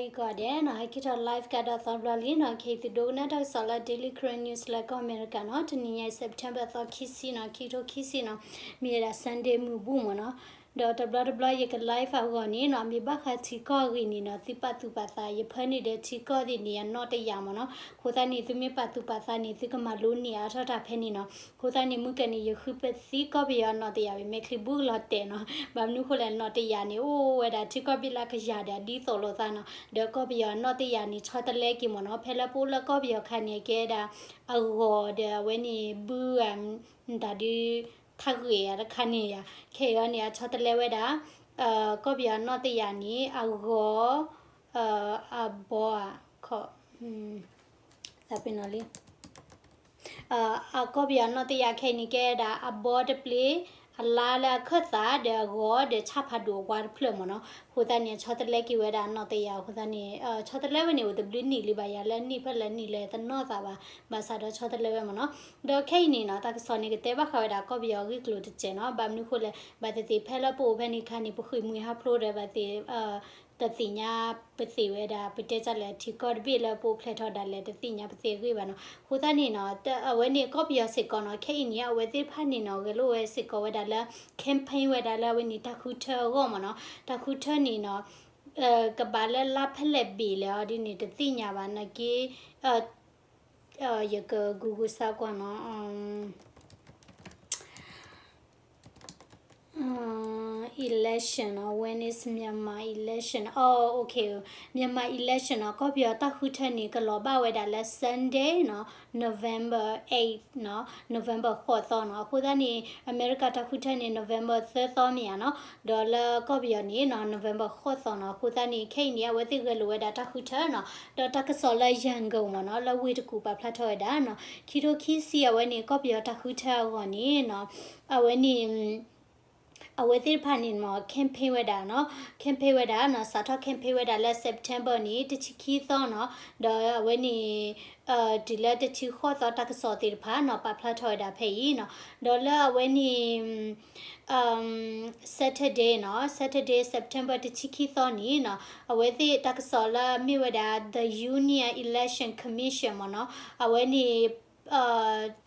ဂီၤဒဲးနီၤ ဟဲက့ၤထီၣ် live ကဒီးသီဘျီလံနီၤ, ခဲအံၤသုဒိကနၣ်တၢ်ကစီၣ်လၢ Daily Karen News လၢကီၢ်အမဲရကၤနီၤ, တနံၤညါအံၤ September သီခံဆံနီၤ, ခံကထိခံဆံနီၤ, မ့ၢ်ဝဲဒၣ် Sunday မုၢ်ဘူၣ်မ့ၢ်နီၤ, ဒီးတဘျီတဘျီယက live အဂီၢ်န့ၣ်နီၤ, မ့ၢ်ဘၣ်ဃးထံကီၢ်အဂ့ၢ်န့ၣ်နီၤ, သုပာ်သူၣ်ပာ်သး ယဖၢန့ၢ်ဒီးထံကီၢ်သ့ၣ်န့ၣ် အနီၣ်တယာ်မ့ၢ်နီၤ, အဃိသတးန့ၣ် သုမ့ၢ်ပာ်သူၣ်ပာ်သးန့ၣ် သုကမၤလိန့ၢ်အါထီၣ်တၢ်ဖဲန့ၣ်နီၤ, အဃိသတးန့ၣ် မုၢ်ကနံၤယဃုပသံကီၢ်ပယီၤအနီၣ်တယာ်ဝံၤ မဲာ်ချံဘူၣ်ကလီၤတဲာ်နီၤ, ဘၣ်မနုၤအဃိလဲၣ် နီၣ်တယာ်န့ၣ် အိၣ်ဝဲဒၣ်ထံကီၢ်ဘ့ၣ်လၢကယၤဒီးအဒ်သိးလိာ်သးနီၤ, ဒီးကီၢ်ပယီၤအနီၣ်တယာ်န့ၣ် ဆီတလဲက့ၤမ့ၢ်နီၤ, ဖဲလၢပအိၣ်လၢကီၢ်ပယီၤခါန့ၣ် ကဲဒၣ် အဂီၤဒီးအဝဲန့ၣ်ဘု တၢ်ဒုး ထါဂ့ၤယၤတခါန့ၣ်ယၤ, ခဲအံၤန့ၣ် အဆီတလဲဝဲဒၣ် ကီၢ်ပယီၤအနီၣ်တယာ်န့ၣ် အဂီၤ အဘီ ခီ သးပ့ၤနီၤလံ ကီၢ်ပယီၤအနီၣ်တယာ်ခဲအံၤန့ၣ် ကဲဒၣ်အဘီတပျ့ၤ, အလါလၢအခၢၣ်သး ဒီးအဂီၤဒီးဆၣ်ဖးဒိၣ်အဝါတဖျၢၣ်မ့ၢ်နီၤ, အဃိသတးန့ၣ် အဆီတလဲက့ၤဝဲဒၣ်အနီၣ်တယာ်အဃိသတးန့ၣ် ဆီတလဲဝဲန့ၣ် အိၣ်တဘျုးနံၣ်လံဘၣ်ယၤ လၢနံၣ်ဖဲလဲၣ်နံၣ်လဲၣ်တနီၣ်သးဘၣ်, ဘၣ်ဆၣ်ဒီးဆီတလဲဝဲမ့ၢ်နီၤ, ဒီးခဲအံၤန့ၣ်နီၤ တၢ်ကစီၣ်န့ၣ် ကတဲဘၣ်ဃးဝဲဒၣ်ကီၢ်ပယီၤအဂ့ၢ်ကျိၤတစဲးနီၤ, ဘၣ်မနုၤအဃိလဲၣ် ဘၣ်သ့ၣ်သ့ၣ်ဖဲလၢပအိၣ်ဖဲန့ၣ်ခါန့ၣ် ပဃ့ၢ်မှံဟးဖျိးဒီးဘၣ်သ့ၣ် တသ့ၣ်ညါပသ့ၣ်ဝဲဒၣ် ပတဲတၢ်လဲၣ် ထံကီၢ်တဘ့ၣ်လၢပအိၣ်ဖျဲၣ်ထီၣ်ဒၣ်လဲာ် တသ့ၣ်ညါပသ့ၣ်အဂ့ၢ်ဘၣ်နီၤ, အဃိသတးန့ၣ်နီၤ အဝဲန့ၣ်ကီၢ်ပယီၤစ့ၢ်ကီးနီၤ ခဲအံၤန့ၣ် အဝဲသ့ၣ်တဖၣ်န့ၣ်နီၤ ဂဲၤလိာ်ဝဲစ့ၢ်ကီးဝဲဒၣ်လၢ campaign ဝဲဒၣ်လၢအဝဲန့ၣ်တၢ်ဃုထၢအဂီၢ်မ့ၢ်နီၤ, တၢ်ဃုထၢန့ၣ်နီၤ ကဘၣ်လၢလါဖဲလဲၣ်ဘ့ၣ်လဲၣ်အီၤဒ်န့ၣ် တသ့ၣ်ညါဘၣ်နာ်က့ ယက Google စၢကွၢ်နီၤ election နီၤ when is Myanmar election အိ okay Myanmar election နီၤ ကီၢ်ပယီၤတၢ်ဃုထၢန့ၣ် ကလီၤဘၣ်ဝဲဒၣ်လၢ Sunday နီၤ November eight နီၤ November ဃိးသီနီၤ, အဃိသတးန့ၣ် အမဲရကၤတၢ်ဃုထၢန့ၣ် November သၢသီမ့ၢ်ဧါနီၤ, ဒီးလၢကီၢ်ပယီၤန့ၣ်နီၤ November ဃိးသီနီၤ, အဃိသတးန့ၣ် ခဲအံၤန့ၣ် အဝဲသ့ၣ်ဂဲၤလိာ်ဝဲဒၣ်တၢ်ဃုထၢနီၤ, ဒီးတၢ်ကစီၣ်လၢ Yangon မ့ၢ်နီၤ လၢဝ့ၢ်တကူၣ်ပာ်ဖျါထီၣ်ဝဲဒၣ်နီၤ ခံထိခံဆံအဝဲန့ၣ် ကီၢ်ပယီၤတၢ်ဃုထၢအဂီၢ်န့ၣ်နီၤ, အဝဲန့ၣ် အဝဲသ့ၣ်တဖၣ်န့ၣ်နီၤ campaign ဝဲဒၣ်နီၤ, campaign ဝဲဒၣ်နီၤ စးထီၣ် campaign ဝဲဒၣ်လၢ September န့ၣ် တဆံခံသီနီၤ, ဒီးအဝဲန့ၣ် တုၤလၢတဆံဃိးသီတၢ်ကစီၣ်သ့ၣ်တဖၣ်နီၤ ပာ်ဖျါထီၣ်ဝဲဒၣ်ဖဲအံၤနီၤ, ဒီးလၢအဝဲန့ၣ် Saturday နီၤ Saturday September တဆံခံသီန့ၣ်နီၤ အဝဲသ့ၣ်တၢ်ကစီၣ်လၢအမ့ၢ်ဝဲဒၣ် The Union Election Commission မ့ၢ်နီၤ အဝဲန့ၣ်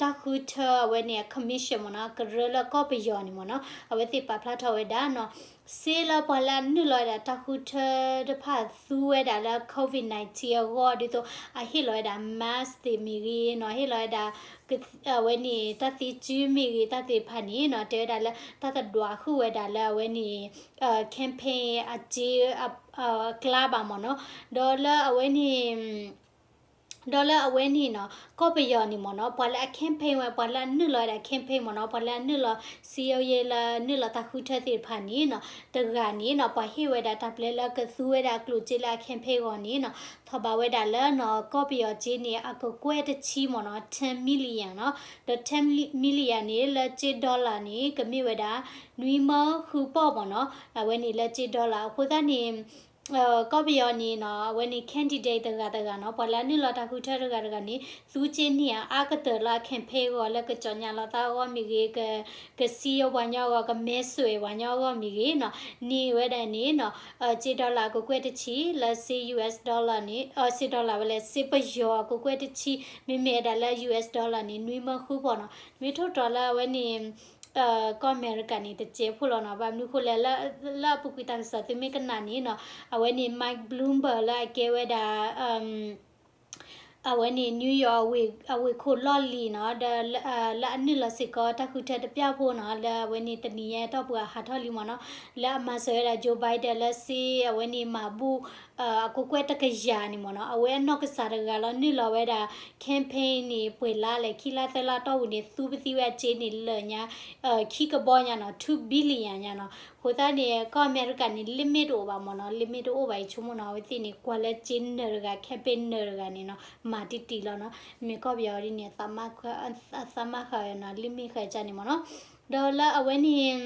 တၢ်ဃုထၢအဝဲန့ၣ် commission မ့ၢ်နီၤ ကရၢလၢကီၢ်ပယီၤန့ၣ်မ့ၢ်နီၤ အဝဲသ့ၣ်ပာ်ဖျါထီၣ်ဝဲဒၣ်နီၤ စ့လၢပှၤလၢအနုာ်လီၤဝဲဒၣ်တၢ်ဃုထၢတဖၣ်သူဝဲဒၣ်လၢ COVID nineteen အဂီၢ် ဒ်သိးအဟ့ၣ်လီၤဝဲဒၣ် mask သ့ၣ်မ့ၢ်ဂ့ၤနီၤ ဟ့ၣ်လီၤဝဲဒၣ် အဝဲန့ၣ် တၢ်သံစုမ့ၢ်ဂ့ၤ တၢ်သ့ၣ်တဖၣ်န့ၣ်နီၤ တဲဝဲဒၣ်လၢ တၢ်တဒွးဃုာ်ဝဲဒၣ်လၢအဝဲန့ၣ် campaign အစ့ အကျါဘၣ်မ့ၢ်နီၤ ဒီးလၢအဝဲန့ၣ် ဒီးလၢအဝဲန့ၣ်နီၤ ကီၢ်ပယီၤန့ၣ်မ့ၢ်နီၤ ပှၤလၢအ campaign ဝဲ ပှၤလၢအနုာ်လီၤဝဲဒၣ် campaign မ့ၢ်နီၤ ပှၤလၢအနုာ်လီၤ စည်းရုံးရေး လၢနုာ်လီၤတၢ်ဃုထၢသ့ၣ်တဖၣ်န့ၣ်နီၤ တဂၤန့ၣ်နီၤ ပှၤဟ့ၣ်ဝဲဒၣ်တၢ်ပျဲလၢကသူဝဲဒၣ်အကျိၣ်စ့လၢအ campaign အဂီၢ်န့ၣ်နီၤ ထီၣ်ဘးဝဲဒၣ်လၢနီၤ ကီၢ်ပယီၤစ့န့ၣ် အကကွဲၢ်တဆံမ့ၢ်နီၤ ten million နီၤ ဒီး ten million န့ၣ် လၢစ့ dollar န့ၣ် ကမ့ၢ်ဝဲဒၣ် နွံမၢဃုပီၢ်မ့ၢ်နီၤ အဝဲန့ၣ်လၢစ့ dollar အဃိသတးန့ၣ် ကီၢ်ပယီၤန့ၣ်နီၤ အဝဲန့ၣ် candidate တဂၤတဂၤနီၤ ပှၤလၢအနုာ်လီၤတၢ်ဃုထၢတဂၤတဂၤန့ၣ် သူစ့န့ၢ်အါအါကတၢၢ်လၢအ campaign အဂီၢ် လၢကစီၣ်ညါလီၤသးအဂီၢ်မ့ၢ်ဂ့ၤ က ကစည်းရုံး ပှၤညီအဂီၢ် ကမဲဆွယ် ပှၤညီအဂီၢ်မ့ၢ်ဂ့ၤနီၤ န့ၢ်ဝဲဒၣ်န့ၣ်နီၤ စ့ dollar အကကွဲၢ်တဆံ လၢစ့ US dollar န့ၣ် စ့ dollar ဝဲလဲၣ် စ့ပယီၤအကကွဲၢ်တဆံ မ့မ့ၢ်ဝဲဒၣ်လၢ US dollar န့ၣ် နွံမၢဃုပီၢ်နီၤ မ့ၢ်ထိၣ်တီၤလၢအဝဲန့ၣ် ကီၢ်အမဲရကၤန့ၣ် တစဲးဖိလီၤနီၤ ဘၣ်မနုၤအဃိလဲၣ် လၢအပူၤကွံာ်တၢ်ကစီၣ်သုမ့ၢ်ကနၣ်န့ၣ်နီၤ အဝဲန့ၣ် Mike Bloomberg လၢအကဲဝဲဒၣ် အဝဲန့ၣ် New York အဝ့ၢ်ခိၣ်လီၢ်လံၤနီၤ ဒီးလၢအနုာ်လီၤစ့ၢ်ကီးတၢ်ဃုထၢတပျၢ်ဖိနီၤ လၢအဝဲန့ၣ်တနံၤညါတီၢ်ပူၤအဟးထီၣ်လံမ့ၢ်နီၤ လၢအမၤစၢၤဝဲဒၣ် Joe Biden လၢစ့အဝဲန့ၣ်မၤဘူၣ် အကကွဲၢ်တကယၤန့ၣ်မ့ၢ်နီၤ အဝဲအနီၢ်ကစၢ်တဂၤလီၤ နုာ်လီၤဝဲဒၣ် campaign န့ၣ် ပှဲၤလါလဲၣ် ခံလါသၢလါတီၢ်ပူၤန့ၣ် သူပသံဝဲအစ့န့ၣ်လၢာ်ညါ ခံကဘီညါနီၤ two billion ညါနီၤ အဃိသတးန့ၣ် ကီၢ်အမဲရကၤန့ၣ် limit တအိၣ်ဘၣ်မ့ၢ်နီၤ limit တအိၣ်ဘၣ်အံၤ ဆိကမိၣ်နီၤ အဝဲသ့ၣ်န့ၣ် ကွၢ်လၢစ့နၢၤတဂၤ campaign နၢၤတဂၤန့ၣ်နီၤ မၤတံၢ်တံၢ်လီၤနီၤ မ့ၢ်ကီၢ်ပယီၤဒ်န့ၣ် အသးမါဃာ်ဝဲနီၤ limit ဃာ်အစ့န့ၣ်မ့ၢ်နီၤ ဒီးလၢအဝဲန့ၣ်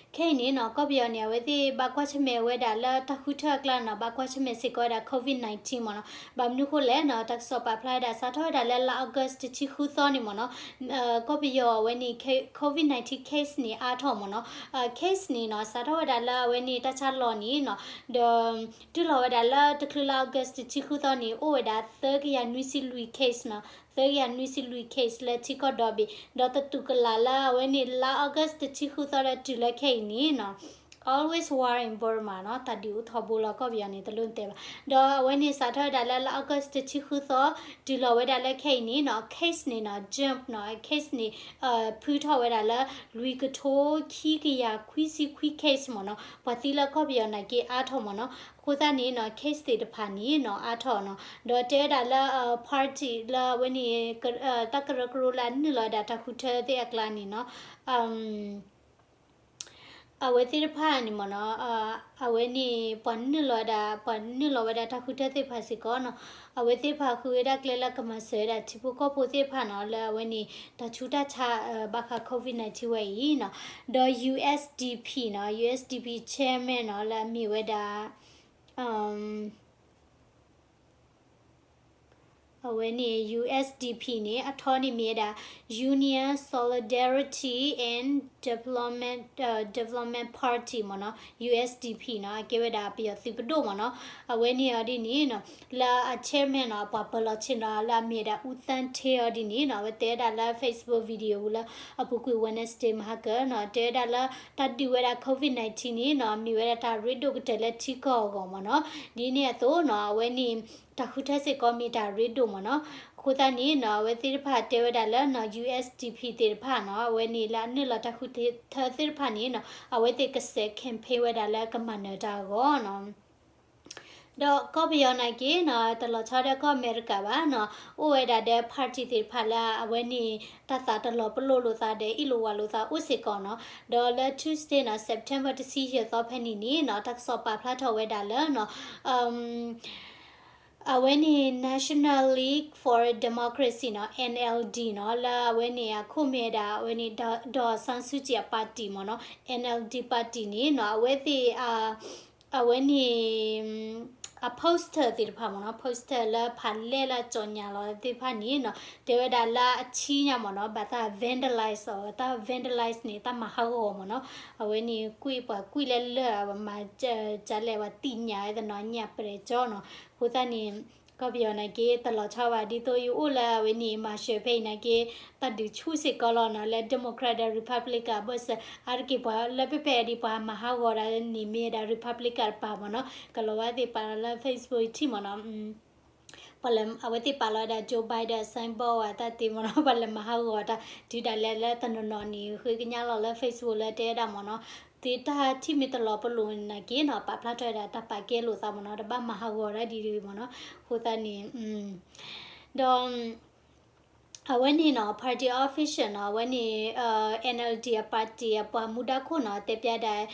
က ခဲအံၤန့ၣ်နီၤ ကီၢ်ပယီၤန့ၣ် အဝဲသ့ၣ်ဘၣ်ကွၢ်ဆၢၣ်မဲာ်ဝဲဒၣ်လၢတၢ်ဃုထၢအကျါနီၤ ဘၣ်ကွၢ်ဆၢၣ်မဲာ်စ့ၢ်ကီးဝဲဒၣ် COVID nineteen မ့ၢ်နီၤ. ဘၣ်မနုၤဃိလဲၣ်နီၤ တၢ်ကစီၣ်ပာ်ဖျါဝဲဒၣ် စးထီၣ်ဝဲဒၣ်လၢလါ August တဆံဃုသီန့ၣ်မ့ၢ်နီၤ ကီၢ်ပယီၤအဝဲန့ၣ် COVID nineteen case န့ၣ် အါထီၣ်မ့ၢ်နီၤ. case န့ၣ်နီၤ စးထီၣ်ဝဲဒၣ်လၢအဝဲန့ၣ် တၢ်ဆါလီၤန့ၣ်နီၤ ဒီး တုၤလီၤဝဲဒၣ်လၢတချုးလါ August တဆံဃုသီန့ၣ် အိၣ်ဝဲဒၣ် သၢကယၤနွံဆံလွံၢ် case နီၤ, သၢကယၤနွံဆံလွံၢ် case လၢထံကီၢ်ဒီဘ့ၣ်, ဒီးတတူၢ်ကလာ်လၢအဝဲန့ၣ် လါ August တဆံဃုသီဒီးတုၤလၢခဲအံၤန့ၣ်နီၤ always war in Burma နီၤ, တၢ်ဒုးအိၣ်ထီဘိလီၤကီၢ်ပယီၤန့ၣ် တလိၣ်တဲဘၣ်. ဒီးအဝဲန့ၣ်စးထီၣ်ဝဲဒၣ်လၢလါ August တဆံဃုသီ တုၤလီၤဝဲဒၣ်လၢခဲအံၤန့ၣ်နီၤ case န့ၣ်နီၤ jump နီၤ case န့ၣ် ဖုထီၣ်ဝဲဒၣ်လၢ လွံၢ်ကထိခံကယၤခွံဆံခွံ case မ့ၢ်နီၤ, ပှၤသံလၢကီၢ်ပယီၤနာ်က့အါထီၣ်မ့ၢ်နီၤ. အဃိသတးန့ၣ်နီၤ case သ့ၣ်တဖၣ်န့ၣ်နီၤ အါထီၣ်နီၤ, ဒီးတဲဝဲဒၣ်လၢ party လၢအဝဲန့ၣ် တၢ်ကရၢကရိလၢအနုာ်လီၤဝဲဒၣ်တၢ်ဃုထၢသ့ၣ်အကျါန့ၣ်နီၤ အဝဲသ့ၣ်တဖၣ်န့ၣ်မ့ၢ်နီၤ အဝဲန့ၣ် ပှၤနုာ်လီၤဝဲဒၣ် ပှၤနုာ်လီၤဝဲဒၣ်တၢ်ဃုထၢသ့ၣ်တဖၣ်စ့ၢ်ကီးနီၤ, အဝဲသ့ၣ်တဖၣ်ဃုဝဲဒၣ်ကျဲလၢကမၤစၢၤဝဲဒၣ်ထံဖိကီၢ်ဖိသ့ၣ်တဖၣ်နီၤ လၢအဝဲန့ၣ် တၢ်ဆူးတၢ်ဆါ ဘၣ်ဃး COVID nineteen ဝဲအံၤနီၤ, ဒီး USDP နီၤ USDP chairman နီၤ လၢအမ့ၢ်ဝဲဒၣ် အဝဲန့ၣ် USDP န့ၣ် အထီန့ၣ်မ့ၢ်ဝဲဒၣ် Union Solidarity and Development, Development Party မ့ၢ်နီၤ USDP နီၤ အကဲဝဲဒၣ်ပယီၤသုးပဒိၣ်မ့ၢ်နီၤ, အဝဲန့ၣ်အီၤဒ်န့ၣ်နီၤ လၢအ chairman နီၤ အပှၤပၢၤလီၤဆ့ၣ်နီၤ လၢအမ့ၢ်ဝဲဒၣ် ဦးသန်းဌေး အီၤဒ်န့ၣ်နီၤ အဝဲတဲဝဲဒၣ်လၢ Facebook video လၢအပူၤကွံာ် Wednesday မဟါကၢနီၤ တဲဝဲဒၣ်လၢ တၢ်ဒုးဝဲဒၣ် COVID nineteen န့ၣ်နီၤ မ့ၢ်ဝဲဒၣ်တၢ်ရ့ဒိၣ်ကတၢၢ်လၢထံကီၢ်အဂီၢ်မ့ၢ်နီၤ, ဒ်န့ၣ်အသိးနီၤ အဝဲန့ၣ် တၢ်ဃုထၢစ့ၢ်ကီးမ့ၢ်တၢ်ရ့ဒိၣ်မ့ၢ်နီၤ, အဃိသတးန့ၣ်နီၤ အဝဲသ့ၣ်တဖၣ်တဲဝဲဒၣ်လၢနီၤ USDP သ့ၣ်တဖၣ်နီၤ အဝဲန့ၣ်လၢအနုာ်လီၤတၢ်ဃုထၢသ့ၣ်တဖၣ်န့ၣ်နီၤ အဝဲသ့ၣ်ကစဲး campaign ဝဲဒၣ်လၢကမၤနၢၤတၢ်အဂီၢ်နီၤ ဒီးကီၢ်ပယီၤနာ်က့နီၤ တလီၤဆီဒီးကီၢ်အမဲရကၤဘၣ်နီၤ, အိၣ်ဝဲဒၣ်ဒီး party သ့ၣ်တဖၣ်လၢအဝဲန့ၣ် တၢ်သးတလီၤပလိာ်လိာ်သးဒီး အ့ၣ်လိာ်ဝးလိာ်သးအိၣ်စ့ၢ်ကီးနီၤ, ဒီးလၢ Tuesday နီၤ September တဆံယဲၢ်သီဖဲန့ၣ်န့ၣ်နီၤ တၢ်ကစီၣ်ပာ်ဖျါထီၣ်ဝဲဒၣ်လၢနီၤ အဝဲန့ၣ် National League for Democracy နီၤ NLD နီၤ လၢအဝဲန့ၣ်အခိၣ်မ့ၢ်ဝဲဒၣ် အဝဲန့ၣ် ဒေါ်အောင်ဆန်းစုကြည် အ party မ့ၢ်နီၤ NLD party န့ၣ်နီၤ အဝဲသ့ၣ် အဝဲန့ၣ် အ poster သ့ၣ်တဖၣ်မ့ၢ်နီၤ poster လၢဖးလဲၢ်လၢအကြော်ညာလီၤသ့ၣ်တဖၣ်န့ၣ်နီၤ တဲဝဲဒၣ်လၢအထံၣ်ညါမ့ၢ်နီၤ ဘၣ်တၢ် vandalize အီၤ တၢ် vandalize န့ၣ် တၢ်မၤဟးဂီၤမ့ၢ်နီၤ အဝဲန့ၣ် ကွံာ်ပှၤကွံာ်လၢလၢာ် မၤကလဲၣ် ပှၤသ့ၣ်ညါဝဲတနီၤ ညၣ်ပရဲၤကၠီနီၤ အဃိသတးန့ၣ် ကီၢ်ပယီၤနာ်က့ တလီၤဆီဘၣ် ဒ်သိးယအိၣ်လၢအဝဲန့ၣ် မၤစၢၤဖဲအံၤနာ်က့ တၢ်ဒုးဆူၣ်စ့ၢ်ကီးလီၤနီၤ လၢ Democrat ဒီး Republican အဘၢၣ်စၢၤ အါတက့ၢ်ပှၤလၢပပဲာ်ဒံးပှၤမၤဟးဂီၤဒၣ်န့ၣ်မ့ၢ်ဝဲဒၣ် Republican တပၤမ့ၢ်နီၤ ကလီၤဝဲသ့ၣ်ပာ်လီၤလၢ Facebook ထံၣ်မ့ၢ်နီၤ ပှၤလၢအဝဲသ့ၣ်ပာ်လီၤဝဲဒၣ် Joe Biden signboard ဝဲတၢ်သ့မ့ၢ်နီၤ ပှၤလၢမၤဟးဂီၤတၢ် တုၤဒၣ်လဲာ်လၢတနီၤနီၤန့ၣ် ဃ့ကညးလီၤလၢ Facebook လၢတဲဝဲဒၣ်မ့ၢ်နီၤ သ့တၢ်ထံၣ်မ့ၢ်တလီၤပလိာ်နာ်က့နီၤ ပာ်ဖျါထီၣ်ဝဲဒၣ်တၢ်ပာ်ကဲလိာ်သးမ့ၢ်နီၤ တဘၣ်မၤဟးဂီၤတၢ်ဒ်ဒ်မ့ၢ်နီၤ အဃိသတးန့ၣ် ဒီး အဝဲန့ၣ်နီၤ party official နီၤ အဝဲန့ၣ် NLD အ party အပှၤမူဒါခိၣ်နီၤ တဲပျါဒၣ်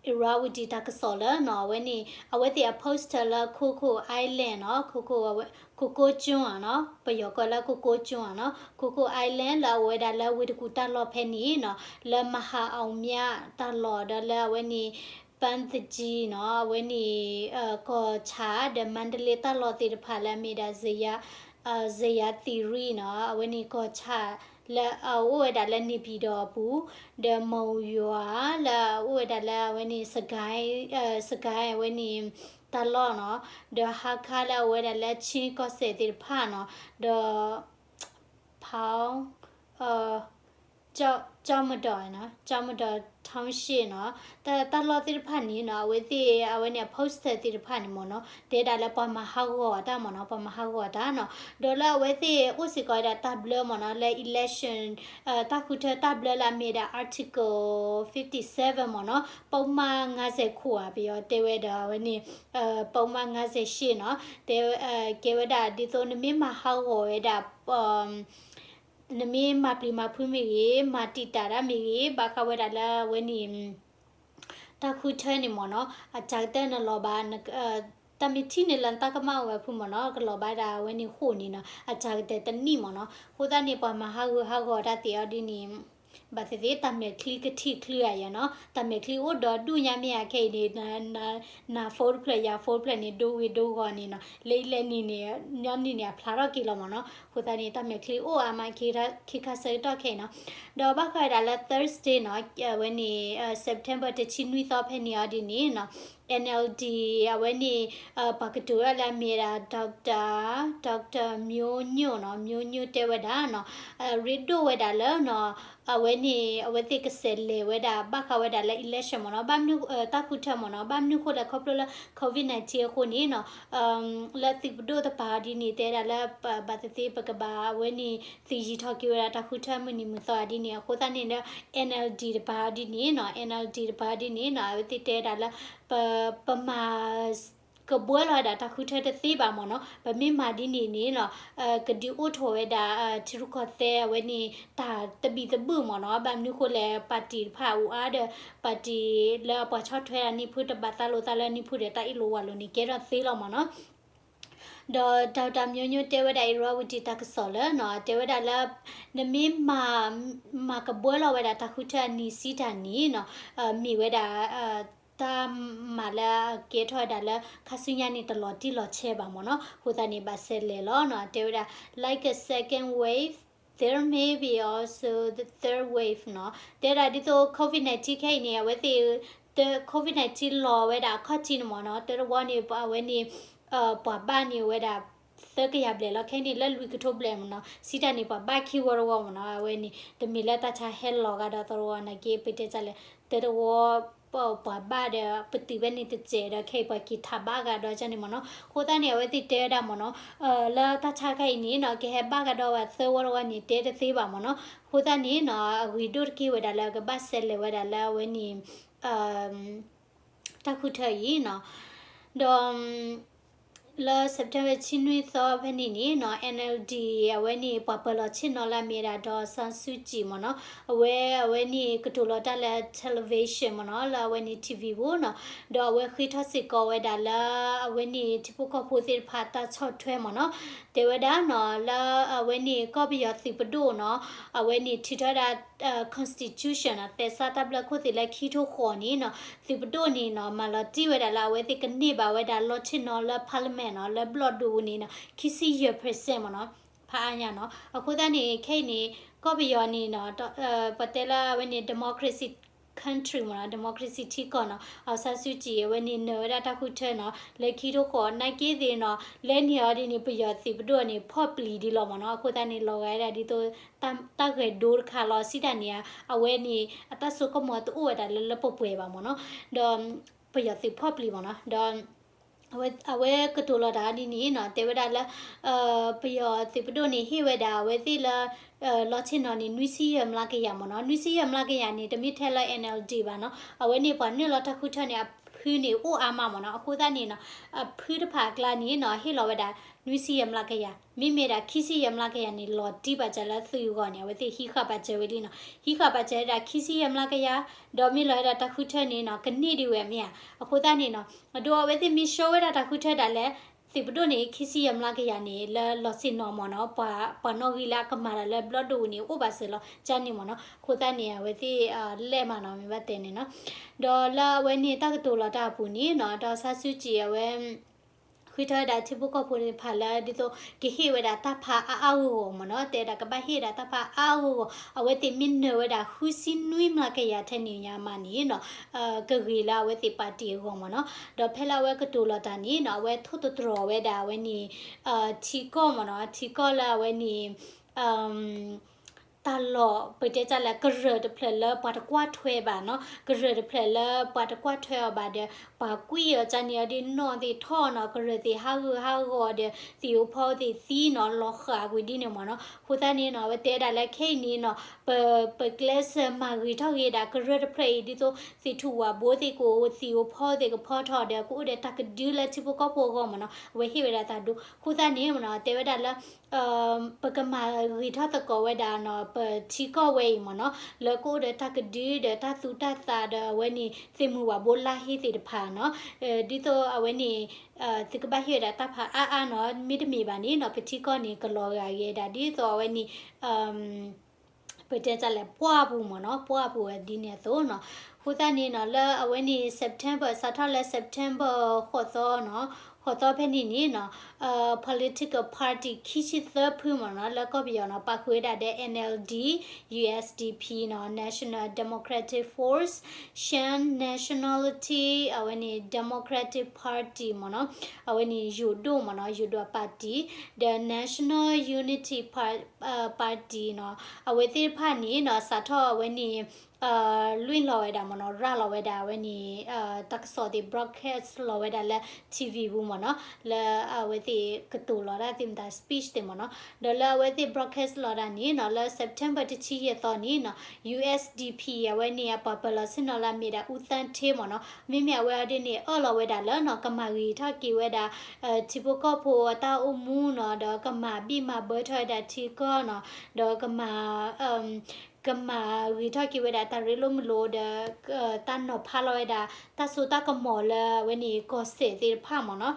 Irrawaddy တၢ်ကစီၣ်လၢနီၤ အဝဲန့ၣ် အဝဲသ့ၣ်အ poster လၢ Coco Island နီၤ Coco အဝဲ Coco Island နီၤ ပယီၤကိးလၢ Coco Island နီၤ Coco Island လၢအအိၣ်ဝဲဒၣ်လၢဝ့ၢ်တကူၣ်တၢ်လီၢ်ဖဲန့ၣ်နီၤ လၢမဟာအောင်မြ တၢ်လီၢ်ဒီးလၢအဝဲန့ၣ် ပန်းသကြီး နီၤ အဝဲန့ၣ် ကီၢ်ဆၣ် ဒီးမါတလ့တၢ်လီၢ်သ့ၣ်တဖၣ်လၢအမ့ၢ်ဒၣ် ဇယၤသီရိ နီၤ အဝဲန့ၣ်ကီၢ်ဆၣ် လၢအအိၣ်ဝဲဒၣ်လၢ နေပြည်တော် အပူၤ ဒီး မုံရွာ လၢအအိၣ်ဝဲဒၣ်လၢအဝဲန့ၣ် စစ်ကိုင်း စစ်ကိုင်း အဝဲန့ၣ် တၢ်လီၢ်နီၤ ဒီး ဟားခါး လၢအအိၣ်ဝဲဒၣ်လၢ ချင်း ကီၢ်စဲၣ်သ့ၣ်တဖၣ်နီၤ ဒီး ဖီ ကၠီမဒီး ကၠီမဒီး township နီၤ တၢ်လီၢ်သ့ၣ်တဖၣ်န့ၣ်နီၤ အဝဲသ့ၣ် အဝဲန့ၣ် အ poster သ့ၣ်တဖၣ်န့ၣ်မ့ၢ်နီၤ တဲဒၣ်လၢပှၤမၤဟးဂီၤတၢ်မ့ၢ်နီၤ ပှၤမၤဟးဂီၤတၢ်နီၤ ဒီးလၢအဝဲသ့ၣ်အိၣ်စ့ၢ်ကီးဝဲဒၣ်တၢ်ဘျၢမ့ၢ်နီၤ လၢ election တၢ်ဃုထၢတၢ်ဘျၢလၢအမ့ၢ်ဝဲဒၣ် article fifty seven မ့ၢ်နီၤ ပုဒ်မ ငါးဆယ့်ခု ဧါ ပယီၤတဲဝဲဒီးအဝဲန့ၣ် ပုဒ်မ ငါးဆယ့်ရှစ် နီၤ တဲ ကဲဝဲဒၣ်ဒ်သိးနမ့ၢ်မၤဟးဂီၤဝဲဒၣ် နမ့ၢ်မၤပျံၤမၤဖုးမ့ၢ်ဂ့ၤ မၤတံာ်တာ်တၢ်မ့ၢ်ဂ့ၤ ဘၣ်ဃးဝဲဒၣ်လၢအဝဲန့ၣ် တၢ်ဃုထၢန့ၣ်မ့ၢ်နီၤ အစှၤကတၢၢ်နလီၤဘၣ် တၢ်မ့ၢ်ထံၣ်န့ၢ်လၢနတၢ်ကမၣ်အိၣ်ဝဲဖုမ့ၢ်နီၤ ကလီၤဘၣ်ဒၣ်အဝဲန့ၣ်ဃိာ်န့ၣ်နီၤ အစှၤကတၢၢ်တနံၣ်မ့ၢ်နီၤ အဃိသတးန့ၣ် ပှၤမၤဟးဂူာ်ဟးဂီၤတၢ်သ့ၣ်အီၤဒ်န့ၣ် ဘၣ်သ့ၣ်သ့ၣ် တၢ်မဲာ်ချံကထံၣ်ချုးဧါယဲနီၤ, တၢ်မဲာ်ချံအိၣ်ဒီဒူၣ်ညါမ့ၢ်ဧါခဲအံၤန့ၣ်, န phone တဖျၢၣ်ယၤ phone တဖျၢၣ်န့ၣ် ဒိဂ့ၤဒိဂီၤန့ၣ်နီၤ, လၢအံၤလဲၣ်နံၤန့ၣ် ညီနုၢ်န့ၣ် အဖျါထီၣ်က့ၤလီၤမ့ၢ်နီၤ, အဃိသတးန့ၣ် တၢ်မဲာ်ချံအိၣ်အါမး ခံခါဆၢကတီၢ်ခဲအံၤနီၤ, ဒီးဘၣ်ဃးဝဲဒၣ်လၢ Thursday နီၤ, အဝဲန့ၣ် September တဆံနွံသီဖဲန့ၣ်အီၤဒ်န့ၣ်နီၤ, NLD အဝဲန့ၣ် ပှၤကတိၤဒၣ်လၢအမ့ၢ်ဝဲဒၣ် doctor, doctor မျိုးညွန့်နီၤ, မျိုးညွန့်တဲဝဲဒၣ်နီၤ, ရ့ဒိၣ်ဝဲဒၣ်လၢနီၤ, အဝဲန့ၣ် အဝဲသ့ၣ်ကဆဲးလဲၤဝဲဒၣ် ဘၣ်ဃးဝဲဒၣ်လၢ election မ့ၢ်နီၤ, ဘၣ်မနုၤ တၢ်ဃုထၢမ့ၢ်နီၤ, ဘၣ်မနုၤဃိလဲၣ် ခီဖျိလၢ COVID nineteen အဃိန့ၣ်နီၤ, လၢသုးပဒိၣ်တပၤအီၤဒ်န့ၣ် တဲဒၣ်လၢ ဘၣ်သ့ၣ်သ့ၣ် ပကဘၣ်အဝဲန့ၣ် သယံၤထီၣ်က့ၤဝဲဒၣ်တၢ်ဃုထၢမုၢ်နံၤမုၢ်သီအီၤဒ်န့ၣ်, အဃိသတးန့ၣ်လၢ NLD တပၤအီၤဒ်န့ၣ်နီၤ, NLD တပၤအီၤဒ်န့ၣ်နီၤ, အဝဲသ့ၣ်တဲဒၣ်လၢ ပ ပမၤ ကဘှၢလီၤဝဲဒၣ်တၢ်ဃုထၢတသ့ဘၣ်မ့ၢ်နီၤ, ပမ့ၢ်မၤဒ်န့ၣ်န့ၣ်နီၤ, ကဒုးအိၣ်ထီၣ်ဝဲဒၣ် ထံရူၢ်ကီၢ်သဲးအဝဲန့ၣ် တၢ်တဘံၣ်တဘုၣ်မ့ၢ်နီၤ, ဘၣ်မနုၤဃိလဲၣ် ပၣ်တံၣ်တဖၣ်အိၣ်အါဒီး ပၣ်တံၣ်လၢအပှၤဆီၣ်ထွဲဒၣ်နံၣ်ဖုတဘၣ်သးလိာ်သးလၢနံၣ်ဖုဒီး တၢ်အ့ၣ်လိာ်ဝးလိာ်န့ၣ် ကဲထီၣ်သ့လီၤမ့ၢ်နီၤ. ဒီး doctor မျိုးညွန့် တဲဝဲဒၣ် အ့ရဝတံ တၢ်ကစီၣ်လၢနီၤ, တဲဝဲဒၣ်လၢ နမ့ၢ်မၤ မၤကဘှၢလီၤဝဲဒၣ်တၢ်ဃုထၢအနံၤစံးတၢ်န့ၣ်နီၤ, မ့ၢ်ဝဲဒၣ် တၢ်မၤလၢအကဲထီၣ်ဝဲဒၣ်လၢ ခါဆူညါန့ၣ် တလီၤတံၢ်လီၤဆဲးဘၣ်မ့ၢ်နီၤ, အဃိသတးန့ၣ် ဘၣ်ဆဲးလဲၤလီၤနီၤ, တဲဝဲဒၣ် like a second wave, there may be also the third wave နီၤ, တဲဝဲဒၣ်ဒ်သိး COVID nineteen ခဲအံၤန့ၣ် အဝဲသ့ၣ် COVID nineteen လီၤဝဲဒၣ်အခီၣ်ထံးန့ၣ်မ့ၢ်နီၤ, တၢ်တဝီန့ၣ် အဝဲန့ၣ် ပှၤဘၣ်န့ၢ်ဝဲဒၣ် သၢကယၤဘျဲၣ်လီၤ, ခဲအံၤန့ၣ်လၢလွံၢ်ကထိဘျဲၣ်မ့ၢ်နီၤ, စံးတၢ်န့ၣ် ပှၤဘၣ်ခံဝီတဝီမ့ၢ်နီၤ, အဝဲန့ၣ် တမ့ၢ်လၢတၢ်ဆါဟဲလီၤဂာ်ဒီးတဝီနာ်က့ ပတဲတၢ်လဲၣ်, တၢ်တဝီ ပှၤဘၣ်ဒီး ပတုာ်ဖဲန့ၣ်တစဲးဒီး ခဲအံၤပှၤက့ၤထးဘၣ်ဂာ်ဒီးန့ၣ်မ့ၢ်နီၤ, အဃိသတးန့ၣ် အဝဲသ့ၣ်တဲဝဲဒၣ်မ့ၢ်နီၤ, လၢတၢ်ဆါခါအံၤန့ၣ်နီၤ ကဟဲဘၣ်ဂာ်ဒီးဝဲသၢဝီတဝီန့ၣ် တဲတသ့ဘၣ်မ့ၢ်နီၤ, အဃိသတးန့ၣ်နီၤ အဂ့ၤဒိၣ်တက့ၢ်ဝဲဒၣ်လၢကဘၣ်ဆဲးလဲၤဝဲဒၣ်လၢအဝဲန့ၣ် တၢ်ဃုထၢအံၤနီၤ, ဒီး လၢ September တဆံနွံသီဖဲန့ၣ်န့ၣ်နီၤ NLD အဝဲန့ၣ် ပှၤပၢၤလီၤဆ့ၣ်နီၤလၢအမ့ၢ်ဝဲဒၣ် ဒေါ်အောင်ဆန်းစုကြည် မ့ၢ်နီၤ, အဝဲ အဝဲန့ၣ်ကတိၤလီၤတၢ်လၢ television မ့ၢ်နီၤ, လၢအဝဲန့ၣ် ထံၣ်ဝံၤ ပူၤနီၤ, ဒီးအဝဲဃ့ထီၣ်စ့ၢ်ကီးဝဲဒၣ်လၢ အဝဲန့ၣ်ထံဖိကီၢ်ဖိသ့ၣ်တဖၣ်တၢ်ဆီၣ်ထွဲမ့ၢ်နီၤ, တဲဝဲဒၣ်နီၤ လၢအဝဲန့ၣ်ကီၢ်ပယီၤသုးပဒိၣ်နီၤ, အဝဲန့ၣ်ထုးထီၣ်ဝဲဒၣ် constitution နီၤ, သဲစးတၢ်ဘျၢခိၣ်သ့ၣ်လၢခံထိဃိးန့ၣ်နီၤ, သုးပဒိၣ်န့ၣ်နီၤ မၤလီၤတံၢ်ဝဲဒၣ်လၢအဝဲသ့ၣ်ကန့ၢ်ဘၣ်ဝဲဒၣ်လီၢ်ဆ့ၣ်နီၤလၢ parliament နီၤ, လၢဘျီၣ်ဒိၣ်ပူၤန့ၣ်နီၤ ခံဆံယဲၢ် percent မ့ၢ်နီၤ, ဖးအါညါနီၤ, အဃိသတးန့ၣ် ခဲအံၤန့ၣ် ကီၢ်ပယီၤန့ၣ်နီၤ ပတဲလၢအဝဲန့ၣ် democracy country မ့ၢ်နီၤ, democracy ထံကီၢ်နီၤ, အောင်ဆန်းစုကြည် အဝဲန့ၣ်နၢၤဝဲဒၣ်တၢ်ဃုထၢနီၤ လၢခံထိဃိး နာ်က့သ့ၣ်နီၤ လဲၤန့ၢ်အီၤဒ်န့ၣ် ပယီၤသုးပဒိၣ်န့ၣ် ဖီၣ်ပျံၤဒ်လီၤမ့ၢ်နီၤ, အဃိသတးန့ၣ် လီၤဂာ်ဝဲဒၣ်ဒ်သိး တၢ်ဂဲၤဒိတခါလီၤ စံးတၢ်န့ၣ်ဧါ, အဝဲန့ၣ် အတၢ်စိကမီၤတအိၣ်ဝဲဒၣ်လၢလၢပှဲၤပှဲၤဘၣ်မ့ၢ်နီၤ, ဒီး ပယီၤသုးဖီၣ်ပျံၤမ့ၢ်နီၤ, ဒီး အဝဲကတိၤလီၤတၢ်ဒ်န့ၣ်နီၤ တဲဝဲဒၣ်လၢ ပယီၤသုးပဒိၣ်န့ၣ် ဟ့ၣ်ဝဲဒၣ်အဝဲသ့ၣ်လၢ လီၢ်ဆ့ၣ်နီၤန့ၣ် နွံဆံယဲၢ်မျးကယၤမ့ၢ်နီၤ, နွံဆံယဲၢ်မျးကယၤန့ၣ် တမ့ၢ်ထဲလၢ NLD ဘၣ်နီၤ, အဝဲန့ၣ်ပှၤနုာ်လီၤတၢ်ဃုထၢန့ၣ် အဖုန့ၣ်အိၣ်အါမးမ့ၢ်နီၤ, အဃိသတးန့ၣ်နီၤ အဖုတဖၣ်အကျါန့ၣ်နီၤ ဟ့ၣ်လီၤဝဲဒၣ် နွံဆံယဲၢ်မျးကယၤ, မ့မ့ၢ်ဒၣ်ခံဆံယဲၢ်မျးကယၤန့ၣ် လီၤတံၢ်ပာ်စၢၤလၢသုးအဂီၢ်န့ၣ် အဝဲသ့ၣ်ဟံးဃာ်ပာ်စၢၤဝဲလံနီၤ, ဟံးဃာ်ပာ်စၢၤဝဲဒၣ်ခံဆံယဲၢ်မျးကယၤ, ဒီးမ့ၢ်လီၤဝဲဒၣ်တၢ်ဃုထၢန့ၣ်နီၤ ကန့ၢ်ဒံးဝဲမ့ၢ်ဧါ, အဃိသတးန့ၣ်နီၤ အဒိအဝဲသ့ၣ်မ့ၢ်ဆှၢဝဲဒၣ်တၢ်ဃုထၢဒၣ်လဲာ် သုးပဒိၣ်န့ၣ် ခံဆံယဲၢ်မျးကယၤန့ၣ် လၢလီၢ်ဆ့ၣ်နီၤမ့ၢ်နီၤ ပှၤ ပှၤနီၣ်ဂံၢ်လၢအကမၤတၢ်လၢဘျီၣ်ဒိၣ်န့ၣ် အိၣ်ဘၣ်စၢၤလီၤ ကန့ၣ်မ့ၢ်နီၤ, အဃိသတးန့ၣ် အဝဲသ့ၣ် လဲၣ်မးနီၤ မ့ၢ်ဘၣ်တဲန့ၣ်နီၤ, ဒီးလၢအဝဲန့ၣ်တၢ်ကတိၤလီၤတၢ်အပူၤန့ၣ်နီၤ ဒေါ်အောင်ဆန်းစုကြည် အဝဲ ဃ့ထီၣ်ဝဲဒၣ်ထံဖိကီၢ်ဖိသ့ၣ်တဖၣ်လၢ ဒ်သိး ကဟ့ၣ်ဝဲဒၣ်တၢ်ဖးအါအါဂီၢ်ဂီၢ်မ့ၢ်နီၤ, တဲဒၣ်ကဘၣ်ဟ့ၣ်ဒၣ်တၢ်ဖးအါအါဂီၢ်ဂီၢ်, အဝဲသ့ၣ်မ့ၢ်နၢၤဝဲဒၣ် ဃုဆံနွံမျးကယၤထဲန့ၣ်ညါမးန့ၣ်နီၤ ကဂ့ၤလၢအဝဲသ့ၣ်ပၣ်တံၣ်အဂီၢ်မ့ၢ်နီၤ, ဒီးဖဲလၢအဝဲကတိၤလီၤတၢ်န့ၣ်နီၤ အဝဲထိၣ်သတြီၤဝဲဒၣ်အဝဲန့ၣ် ထံကီၢ်မ့ၢ်နီၤ, ထံကီၢ်လၢအဝဲန့ၣ် တၢ်လီၢ် ပတဲတၢ်လၢကရၢၢ်တဖျၢၣ်လၢပှၤတကွၢ်ထွဲဘၣ်နီၤ, ကရၢၢ်တဖျၢၣ်လၢပှၤတကွၢ်ထွဲအီၤဘၣ်ဒီး ပှၤကွံာ်အီၤကန့ၣ်အီၤဒ်နီၢ်သ့ၣ်ထီၣ်နီၤ, ကရၢၢ်သ့ၣ်ဟးဂူာ်ဟးဂီၤဒီး သ့ၣ်ဧိၤဖီဧိၤသ့ၣ်သံနီၤ, လီၤဃာ်ကွံာ်ဒ်န့ၣ်မ့ၢ်နီၤ, အဃိသတးန့ၣ်နီၤ အဝဲတဲဒၣ်လၢခဲအံၤန့ၣ်နီၤ ပ ပကျဲးစၢးမၤဂ့ၤထီၣ်က့ၤဒၣ်ကရၢၢ်တဖျၢၣ်အံၤ ဒ်သိးသ့ၣ်ထူၣ်ဝၣ်ဘိသ့ၣ်ကအိၣ် သ့ၣ်ဧိၤဖီဧိၤသ့ၣ်ကဖီထီၣ်ဒီး ကအိၣ်ဒီးတၢ်ကဒုလၢထံဖိကီၢ်ဖိအဂီၢ်မ့ၢ်နီၤ, အဝဲဟ့ၣ်ဝဲဒၣ်တၢ်ဒိ အဃိသတးန့ၣ်မ့ၢ်နီၤ တဲဝဲဒၣ်လၢ ပကမၤဂ့ၤထီၣ်သကိးဝဲဒၣ်နီၤ ပထံကီၢ်ဝဲအံၤမ့ၢ်နီၤ လၢကအိၣ်ဒီးတၢ်ကဒုဒီးတၢ်သူတၢ်သးဒီးအဝဲန့ၣ် သ့ၣ်မုၢ်ဝၣ်ဘိလါဟ့သ့ၣ်တဖၣ်နီၤ, ဒ်သိးအဝဲန့ၣ် သုကဘၣ်ဟ့ၣ်ဝဲဒၣ်တၢ်ဖးအါအါနီၤ မ့တမ့ၢ်ဘၣ်န့ၣ်နီၤ ပထံကီၢ်န့ၣ် ကလီၤဂာ်ဂ့ၤဒၣ် ဒ်သိးအဝဲန့ၣ် ပတဲတၢ်လဲၣ် ပှၢ်ပူၤမ့ၢ်နီၤ, ပှၢ်ပူၤဝဲဒ်န့ၣ်အသိးနီၤ. အဃိသတးန့ၣ်နီၤ လၢအဝဲန့ၣ် September စးထီၣ်လၢ September ဃိးသီနီၤ, ဃိးသီဖဲန့ၣ်န့ၣ်နီၤ political party ခံဆံသၢဖုမ့ၢ်နီၤ လၢကီၢ်ပယီၤနီၤ ပာ်ဃုာ်ဝဲဒၣ်ဒီး N L D, U S D P နီၤ, National Democratic Force, Shan Nationality, အဝဲန့ၣ် Democratic Party မ့ၢ်နီၤ, အဝဲန့ၣ်ယိၤဒိၣ်မ့ၢ်နီၤ, ယိၤဒိၣ်အ party, ဒီး National Unity Par- Party နီၤ, အဝဲသ့ၣ်တဖၣ်န့ၣ်နီၤ စးထီၣ်အဝဲန့ၣ် လွံၢ်လီၤဝဲဒၣ်မ့ၢ်နီၤ, ရၤလီၤဝဲဒၣ်အဝဲန့ၣ် တၢ်ကစီၣ်သ့ၣ် broadcast လီၤဝဲဒၣ်လၢ T V ပူၤမ့ၢ်နီၤ, လၢအဝဲသ့ၣ်ကတိၤလီၤတၢ်သ့ၣ်မတၤ speech သ့ၣ်မ့ၢ်နီၤ, ဒီးလၢအဝဲသ့ၣ် broadcast လီၤဒၣ်န့ၣ်နီၤ လၢ September တဆံယဲၢ်သီန့ၣ်နီၤ U S D P အဝဲန့ၣ် အပှၤပၢၤလီၢ်ဆ့ၣ်နီၤလၢအမ့ၢ်ဒၣ် အူသၣ်ထ့မ့ၢ်နီၤ, မ့မ့ၢ်အဝဲအီၤဒ်န့ၣ် အၢၣ်လီၤဝဲဒၣ်လၢနီၤ ကမၤဂ့ၤထီၣ်က့ၤဝဲဒၣ် ထံဖိကီၢ်ဖိအတၢ်အိၣ်မူနီၤ, ဒီးကမၤဘံၣ်မၤဘၢထီၣ်ဝဲဒၣ်ထံကီၢ်နီၤ, ဒီးကမၤ ကမၤဂ့ၤထီၣ်က့ၤဝဲဒၣ်တၢ်ရ့လိာ်မုာ်လိာ်ဒီး တၢ်နီၤဖးလီၤဝဲဒၣ် တၢ်စိတၢ်ကမီၤလၢအဝဲန့ၣ် ကီၢ်စဲၣ်သ့ၣ်တဖၣ်မ့ၢ်နီၤ,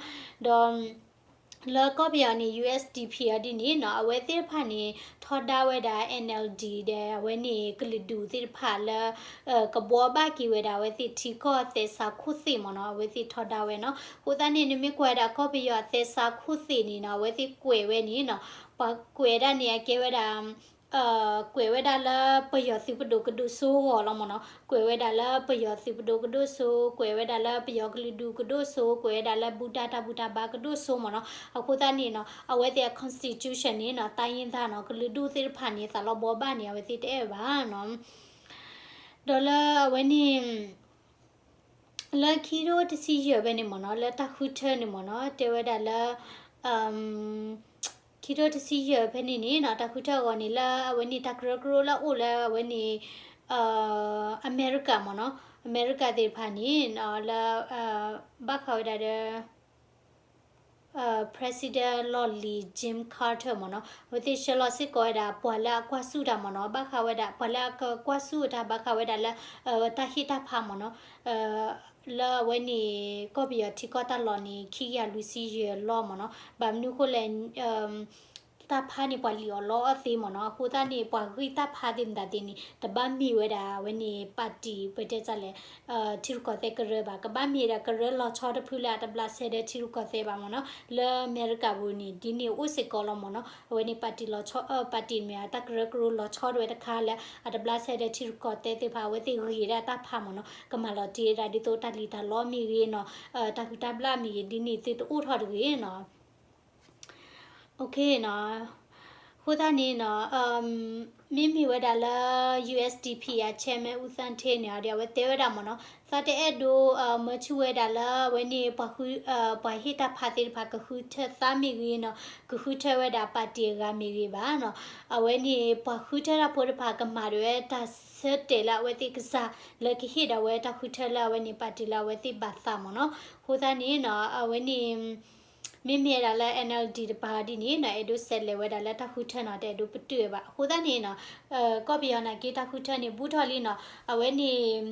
ဒီး လၢကီၢ်ပယီၤန့ၣ် U S D P အီၤဒ်န့ၣ်နီၤ အဝဲသ့ၣ်တဖၣ်န့ၣ် ထီဒါဝဲဒၣ် N L D ဒီးအဝဲန့ၣ် ကလုာ်ဒူၣ်သ့ၣ်တဖၣ်လၢ ကဘှီဘၣ်က့ၤဝဲဒၣ်အဝဲသ့ၣ်ထံကီၢ်သဲးစးခိၣ်သ့ၣ်မ့ၢ်နီၤ, အဝဲသ့ၣ်ထီဒါဝဲနီၤ. အဃိသတးန့ၣ် နမ့ၢ်ကွၢ်ဝဲဒၣ်ကီၢ်ပယီၤသဲးစးခိၣ်သ့ၣ်န့ၣ်နီၤ အဝဲသ့ၣ်ကွဲးဝဲန့ၣ်နီၤ ပှၤကွဲးဒၣ်န့ၣ် အကဲဝဲဒၣ် ကွဲးဝဲဒၣ်လၢပယီၤသုးပဒိၣ်ကဒိၣ်စိအဂီၢ်လီၤမ့ၢ်နီၤ, ကွဲးဝဲဒၣ်လၢပယီၤသုးပဒိၣ်ကဒိၣ်စိ, ကွဲးဝဲဒၣ်လၢပယီၤကလုာ်ဒူၣ်ကဒိၣ်စိ, ကွဲးဝဲဒၣ်လၢဘူၣ်တၢ်တၢ်ဘူၣ်တၢ်ဘါကဒိၣ်စိမ့ၢ်နီၤ. အဃိသတးန့ၣ်နီၤ အဝဲသ့ၣ်အ constitution န့ၣ်နီၤ တၢ်ယ့ၢ်သးနီၤ ကလုာ်ဒူၣ်သ့ၣ်တဖၣ်န့ၣ် သးလီၤဘှီဘၣ်န့ၣ် အဝဲသ့ၣ်တအဲၣ်ဘၣ်နီၤ. ဒီးလၢအဝဲန့ၣ် လၢခံထိတဆံယဲၢ်ဖဲန့ၣ်မ့ၢ်နီၤ လၢတၢ်ဃုထၢန့ၣ်မ့ၢ်နီၤ တဲဝဲဒၣ်လၢ ခံထိတဆံယဲၢ်ဖဲန့ၣ်န့ၣ်နီၤ တၢ်ဃုထၢအဂီၢ်န့ၣ် လၢအဝဲန့ၣ်တၢ်ကရၢကရိလၢအအိၣ်လၢအဝဲန့ၣ် အမဲရကၤမ့ၢ်နီၤ အမဲရကၤသ့ၣ်တဖၣ်န့ၣ် လၢ ဘၣ်ဃးဝဲဒၣ်ဒီး President လီၢ်လံၤ Jim Carter မ့ၢ်နီၤ အဝဲသ့ၣ်ဆှၢလီၤစ့ၢ်ကီးဝဲဒၣ် ပှၤလၢအကွၢ်ဆူၣ်တၢ်မ့ၢ်နီၤ ဘၣ်ဃးဝဲဒၣ် ပှၤလၢအကကွၢ်ဆူၣ်တၢ် ဘၣ်ဃးဝဲဒၣ်လၢ တၢ်ဟ့ၣ်တၢ်ဖးမ့ၢ်နီၤ လၢအဝဲန့ၣ် ကီၢ်ပယီၤထံကီၢ်တၢ်လီၢ်န့ၣ် ခံကယၤလွံၢ်ဆံယဲၢ်လီၤမ့ၢ်နီၤ ဘၣ်မနုၤအဃိလဲၣ် တၢ်ဖးန့ၣ် ပှၤလံၣ်အီၤလီအီၤသ့မ့ၢ်နီၤ အဃိသတးန့ၣ် ပှၤဂံၢ်တၢ်ဖးသ့ၣ်မတၤသ့ၣ်န့ၣ် တဘၣ်မ့ၢ်ဝဲဒၣ် အဝဲန့ၣ် ပၣ်တံၣ် ပတဲတၢ်လဲၣ် ထံရူၢ်ကီၢ်သဲးကရၢဘၣ် ကဘၣ်မ့ၢ်ဒၣ်ကရၢလီၤဆီတဖုလၢအတဘျးစဲဒီးထံရူၢ်ကီၢ်သဲးဘၣ်မ့ၢ်နီၤ လၢအမဲရကၤပူၤန့ၣ် ဒ်န့ၣ်အိၣ်စ့ၢ်ကီးလီၤမ့ၢ်နီၤ အဝဲန့ၣ် ပၣ်တံၣ်လီၤဆီ ပၣ်တံၣ်မ့ၢ်တၢ်ကရၢကရိလီၤဆီတဝဲတခါလၢ အတဘျးစဲဒီးထံရူၢ်ကီၢ်သဲးသ့ၣ်တဖၣ် အဝဲသ့ၣ်ဂ့ၤဒၣ်တၢ်ဖးမ့ၢ်နီၤ ကမၤလီၤတံၢ်ဝဲဒၣ်ဒ်သိးတၢ်လံၣ်တၢ်လီမ့ၢ်ဂ့ၤနီၤ တၢ်ဟုၣ်တၢ်ဘျၣ်မ့ၢ်ဂ့ၤ ဒ်န့ၣ်သုတအိၣ်ထီၣ်တဂ့ၤနီၤ အဃိသတးန့ၣ်နီၤ မ့မ့ၢ်ဝဲဒၣ်လၢ USDP အ chairman အူသၣ်ထ့န့ၣ်ဒီး အဝဲတဲဝဲဒၣ်မ့ၢ်နီၤ သးတအဲၣ်ဒိး မၢဆူၣ်ဝဲဒၣ်လၢအဝဲန့ၣ် ပှၤဟ့ၣ်တၢ်ဖးသ့ၣ်တဖၣ် ကဃုထၢသးမ့ၢ်ဂ့ၤနီၤ ကဃုထၢဝဲဒၣ်ပၣ်တံၣ်အဂၤမ့ၢ်ဂ့ၤဘၣ်နီၤ အဝဲန့ၣ် ပှၤဃုထၢတၢ်ဖိတဖၣ်ကမၤဒၣ်ဝဲတၢ်ဆၢတဲာ်လၢအဝဲသ့ၣ်ကစၢ် လၢကဟ့ၣ်ဒၣ်ဝဲတၢ်ဃုထၢလၢအဝဲန့ၣ်ပၣ်တံၣ်လၢအဝဲသ့ၣ်ဘၣ်သးမ့ၢ်နီၤ အဃိသတးန့ၣ်နီၤ အဝဲန့ၣ် မ့မ့ၢ်ဝဲဒၣ်လၢ NLD တပၤဒ်န့ၣ်နီၤ အဲၣ်ဒိးဆဲးလဲၤဝဲဒၣ်လၢတၢ်ဃုထၢနီၤ တအဲၣ်ဒိးပတုာ်ဘၣ် အဃိသတးန့ၣ်နီၤ ကီၢ်ပယီၤနာ်က့တၢ်ဃုထၢန့ၣ် ဘူးထီၣ်လံနီၤ အဝဲန့ၣ်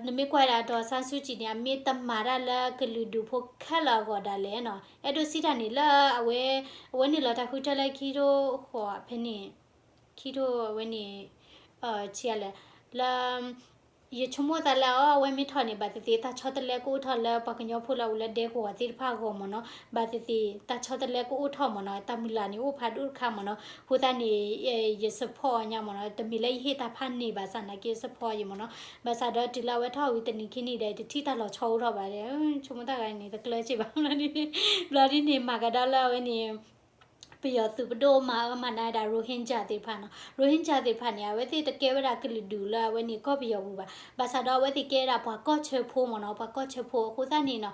နမ့ၢ်ကွၢ်ဒၣ် ဒေါ်အောင်ဆန်းစုကြည်န့ၣ် အမ့ၢ်တမၤတၢ်လၢကလုာ်ဒူၣ်ဖိခဲလၢာ်အဂီၢ်ဒၣ်လဲာ်နီၤ အဲၣ်ဒိးစံးတၢ်န့ၣ်လၢအဝဲ အဝဲန့ၣ်လီၤတၢ်ဃုထၢလၢခံထိဃိးဖဲန့ၣ် ခံထိအဝဲန့ၣ် ဆံးလဲၣ် လၢ ယဆိကမိၣ်သးလၢအီၤ အဝဲမ့ၢ်ထီၣ်န့ၣ် ဘၣ်သ့ၣ်သ့ၣ် တၢ်ဆီတလဲကအိၣ်ထီၣ်လၢပှၤကညီဖိလၢအအိၣ်လၢဒဲကဝီၤသ့ၣ်တဖၣ်အဂီၢ်မ့ၢ်နီၤ ဘၣ်သ့ၣ်သ့ၣ် တၢ်ဆီတလဲကအိၣ်ထီၣ်မ့ၢ်နီၤ တၢ်မုၢ်လၢ်န့ၣ်အိၣ်ဖးဒိၣ်တခါမ့ၢ်နီၤ အဃိသတးန့ၣ် ယ support အီၤညါမ့ၢ်နီၤ တမ့ၢ်လၢယဟ့ၣ်တၢ်ဖးန့ၢ်ဘၣ်ဆၣ်နာ်က့ support အီၤယမ့ၢ်နီၤ ဘၣ်ဆၣ်ဒီးတုၤလၢအဝဲထီၣ်ဝံၤတနံၤခံနံၤဒီး တထံၣ်တၢ်လီၤဆီအိၣ်ထီၣ်ဘၣ်ဒီး ဆိကမိၣ်တၢ်ဂၤန့ၣ် တကျၢၤစ့ၢ်ဘၣ် ဘျီဒ်န့ၣ် မၤကဒါလၢအဝဲန့ၣ် ပယီၤသုးပဒိၣ်မၤအၢမၤနးဝဲဒၣ် Rohingya သ့ၣ်တဖၣ်နီၤ Rohingya သ့ၣ်တဖၣ်န့ၣ် အဝဲသ့ၣ်တကဲဝဲဒၣ်ကလုာ်ဒူၣ်လၢအဝဲန့ၣ်ကီၢ်ပယီၤပူၤဘၣ် ဘၣ်ဆၣ်ဒီးအဝဲသ့ၣ်ကဲဝဲဒၣ်ပှၤကီၢ်ဆၢဖိမ့ၢ်နီၤ ပှၤကီၢ်ဆၢဖိအဃိသတးန့ၣ်နီၤ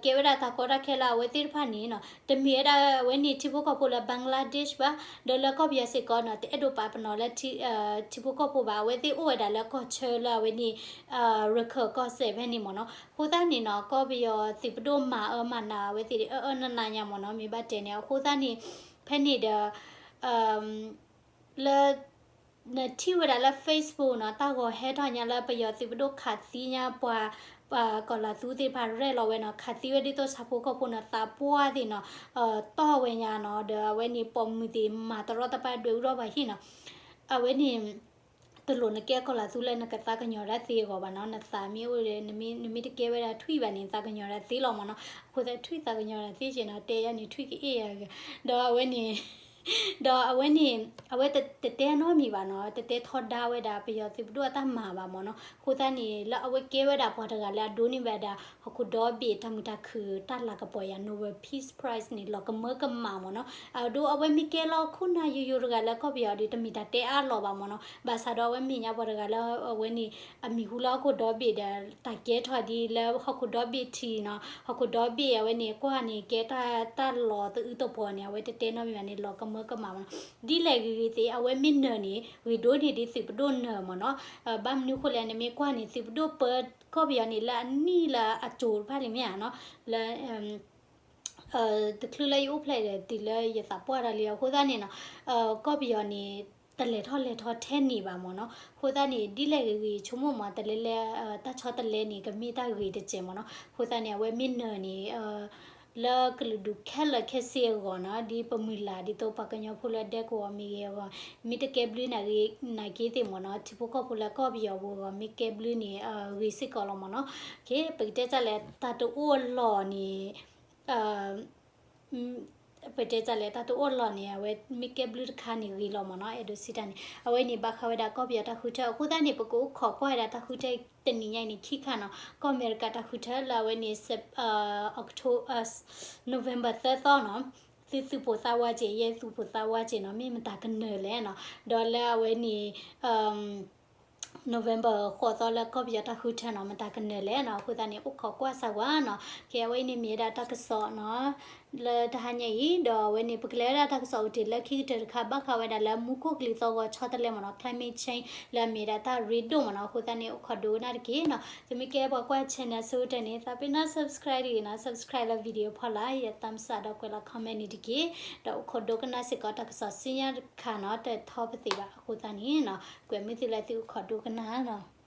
ကဲဝဲဒၣ်တၢ်ကီတၢ်ခဲလၢအဝဲသ့ၣ်တဖၣ်န့ၣ်နီၤ တမ့ၢ်ဝဲဒၣ်အဝဲန့ၣ်ထံဖိကီၢ်ဖိလၢ Bangladesh ဘၣ် ဒီးလၢကီၢ်ပယီၤစ့ၢ်ကီးနီၤ တအဲၣ်ဒိးပာ်ပနီၣ်လၢ ထံဖိကီၢ်ဖိဘၣ် အဝဲသ့ၣ်အိၣ်ဝဲဒၣ်လၢကီၢ်ဆၢလၢအဝဲန့ၣ် ရခၢၣ်ကီၢ်စဲၣ်ဖဲန့ၣ်မ့ၢ်နီၤ အဃိသတးန့ၣ်နီၤ ကီၢ်ပယီၤသုးပဒိၣ်မၤအၢမၤနးအဝဲသ့ၣ်အၢအၢနးနးညါမ့ၢ်နီၤ မ့ၢ်ဘၣ်တဲန့ၣ် အဃိသတးန့ၣ် ဖဲန့ၣ်ဒီး လၢ နထံၣ်ဝဲဒၣ်လၢ Facebook နီၤ တၢ်ဂီၤဟဲထီၣ်ညါလၢပယီၤသုးပဒိၣ်ခးသံညါပှၤ ပှၤကီၤလၤသူသ့ၣ်တဖၣ်ရဲၣ်လီၤဝဲနီၤ ခးသံဝဲဒ်သိးဆၣ်ဖိကီၢ်ဖိနီၤ သးပှၢ်သ့ၣ်နီၤ တီၢ်ဝဲညါနီၤ ဒီးအဝဲန့ၣ်ပိာ်မုၣ်သ့ၣ်မၤတရီတပါဒွဲၣ်အူထီၣ်ပှၤဟံၣ်နီၤ အဝဲန့ၣ် တလိၣ်နကဲကီၢ်လၤသူလၢနကသးကညီၤဒၣ်သ့အဂီၢ်ဘၣ်နီၤ, နသးမ့ၢ်အိၣ်ဒီး နမ့ၢ်တကဲဝဲဒၣ်ထွံၣ်ဘၣ်န့ၣ် သးကညီၤဒၣ်သ့လီၤမ့ၢ်နီၤ, အဃိသတးထွံၣ်သးကညီၤဒၣ်သ့က့နီၤ, တဲယၤန့ၣ်ထွံၣ်ကအဲၣ်ယၤ, ဒီးအဝဲန့ၣ် ဒီးအဝဲန့ၣ် အဝဲတတဲနီတမံၤဘၣ်နီၤ, တတဲထီဒါဝဲဒၣ်ပယီၤသုးပဒိၣ်အတၢ်မၤဘၣ်မ့ၢ်နီၤ, အဃိသတးန့ၣ် လၢအဝဲကဲဝဲဒၣ်ပှၤတဂၤလၢအဒိးန့ၢ်ဝဲဒၣ် ဟီၣ်ခိၣ်ဒီဘ့ၣ်တၢ်မုာ်တၢ်ခုၣ်တၢ်လၤကပီၤယၤ Nobel Peace Prize န့ၣ် လီၤကမၢကမၣ်မ့ၢ်နီၤ, အဒိ အဝဲမ့ၢ်ကဲလီၤခိၣ်နၢ်ယိယိတဂၤလၢကီၢ်ပယီၤဒီး တမ့ၢ်တၢ်တဲအါလီၤဘၣ်မ့ၢ်နီၤ, ဘၣ်ဆၣ်ဒီးအဝဲမ့ၢ်ညါပှၤတဂၤလၢအဝဲန့ၣ် အမံၤဟူလၢဟီၣ်ခိၣ်ဒီဘ့ၣ်ဒီး တၢ်ကဲထီၣ်ဒ်လၢဟီၣ်ခိၣ်ဒီဘ့ၣ်ထံးနီၤ, ဟီၣ်ခိၣ်ဒီဘ့ၣ်အဝဲန့ၣ် ကွၢ်န့ၣ် ကဲတၢ်လီၤသအုးသပှီၤန့ၣ် အဝဲတတဲနီတမံၤဘၣ်န့ၣ် လီၤကမၢကမၣ်မ့ၢ်နီၤ, ဒ်လဲၣ်ဂ့ၤဂ့ၤသ့ၣ် အဝဲမ့ၢ်နၢၤန့ၣ် ဂ့ၤဒိၣ်န့ၢ်ဒ်သုးပဒိၣ်နၢၤမ့ၢ်နီၤ, ဘၣ်မနုၤဃိလဲၣ် နမ့ၢ်ကွၢ်န့ၣ် သုးပဒိၣ်ပၢကီၢ်ပယီၤန့ၣ် လၢအနံၣ်လၢအစိၤတဖၣ်လံမ့ၢ်ဧါနီၤ, လၢ တချုးလၢယအိၣ်ဖျဲၣ်ဒီးတုၤလၢယသးပှၢ်တၢ်လံအဃိသတးန့ၣ်နီၤ, ကီၢ်ပယီၤန့ၣ် တလဲၤထီၣ်လဲၤထီထဲန့ၣ်ဘၣ်မ့ၢ်နီၤ, အဃိသတးန့ၣ် ဒ်လဲၣ်ဂ့ၤဂ့ၤ ဆိကမိၣ်မ့ၢ် တလဲလဲ တၢ်ဆီတလဲန့ၣ် ကမ့ၢ်တၢ်ဂ့ၤတစဲးမ့ၢ်နီၤ, အဃိသတးန့ၣ် အဝဲမ့ၢ်နၢၤန့ၣ် လၢကလုာ်ဒူၣ်ခဲလၢာ်ခဲဆ့အဂီၢ်နီၤ, ဒ်ပမုၢ်လၢ်ဒ်သိးပှၤကညီဖိလၢဒဲကဝီၤမ့ၢ်ဂ့ၤအဂီၢ်, မ့ၢ်တကဲဘျုးနာ်က့သ့ၣ်မ့ၢ်နီၤ, ထံဖိကီၢ်ဖိလၢကီၢ်ပယီၤပူၤအဂီၢ် မ့ၢ်ကဲဘျုးန့ၣ် ဂ့ၤစ့ၢ်ကီးလီၤမ့ၢ်နီၤ, ပကတဲတၢ်လဲၣ် တၢ်တအိၣ်အလီၢ်န့ၣ် ပတဲတၢ်လဲၣ် တၢ်တအိၣ်အလီၢ်န့ၣ် အဝဲမ့ၢ်ကဲဘျုးတခါန့ၣ်ဂ့ၤလီၤမ့ၢ်နီၤ, အဲၣ်ဒိးစံးတၢ်န့ၣ် အဝဲန့ၣ်ဘၣ်ဃးဝဲဒၣ်ကီၢ်ပယီၤတၢ်ဃုထၢ, အဃိသတးန့ၣ် ပကအိၣ်ခိးကွၢ်ဝဲဒၣ်တၢ်ဃုထၢတနံၤညါအံၤန့ၣ် ခံခါနီၤ, ကီၢ်အမဲရကၤတၢ်ဃုထၢလၢအဝဲန့ၣ် October, November သၢသီနီၤ, သုသူၣ်ပိၢ်သးဝးစ့ၢ် ယဲသူၣ်ပိၢ်သးဝးစ့ၢ်နီၤ, မ့ၢ်မတၤကနၢၤလဲၣ်နီၤ, ဒီးလၢအဝဲန့ၣ် November ဃိးသီလၢကီၢ်ပယီၤတၢ်ဃုထၢနီၤ, မတၤကနၢၤလဲၣ်နီၤ, အဃိသတးန့ၣ် အိၣ်ခိးကွၢ်စၢ်ဝဲနီၤ, ကဲ အဝဲအံၤန့ၣ်မ့ၢ်ဝဲဒၣ်တၢ်ကစီၣ်နီၤ လၢတဟါညါအံၤ, ဒီးအဝဲန့ၣ် ပကလဲၤဝဲဒၣ်တၢ်ကစီၣ်အိၣ်တ့ၢ်လၢခံကတၢၢ်တခါ ဘၣ်ဃးဝဲဒၣ်လၢမူခိၣ်ကလံၤသီၣ်ဂီၤဆီတလဲမ့ၢ်နီၤ, climate change လၢအမ့ၢ်ဒၣ်တၢ်ရ့ဒိၣ်မ့ၢ်နီၤ, အဃိသတးန့ၣ် အိၣ်ခိးဒိကနၣ်တက့ၢ်နီၤ, သုမ့ၢ်ကဲပှၤကွၢ် channel ဆိကတၢၢ်န့ၣ် သးပ့ၤနီၣ် subscribe တဂ့ၤနီၤ, subscribe လၢ video ဖီလာ် ယ thumbs up ဒီးကွဲးလီၤ comment န့ၣ်တက့ၢ်, ဒီးအိၣ်ခိးဒိကနၣ်စ့ၢ်ကီးတၢ်ကစီၣ်ဆူညါတခါနီၤ, တထီပသ့ၣ်ဘၣ်အဃိသတးန့ၣ်နီၤ, ကွဲးမုာ်သုလၢသုအိၣ်ခိးဒိကနၣ်နီၤ.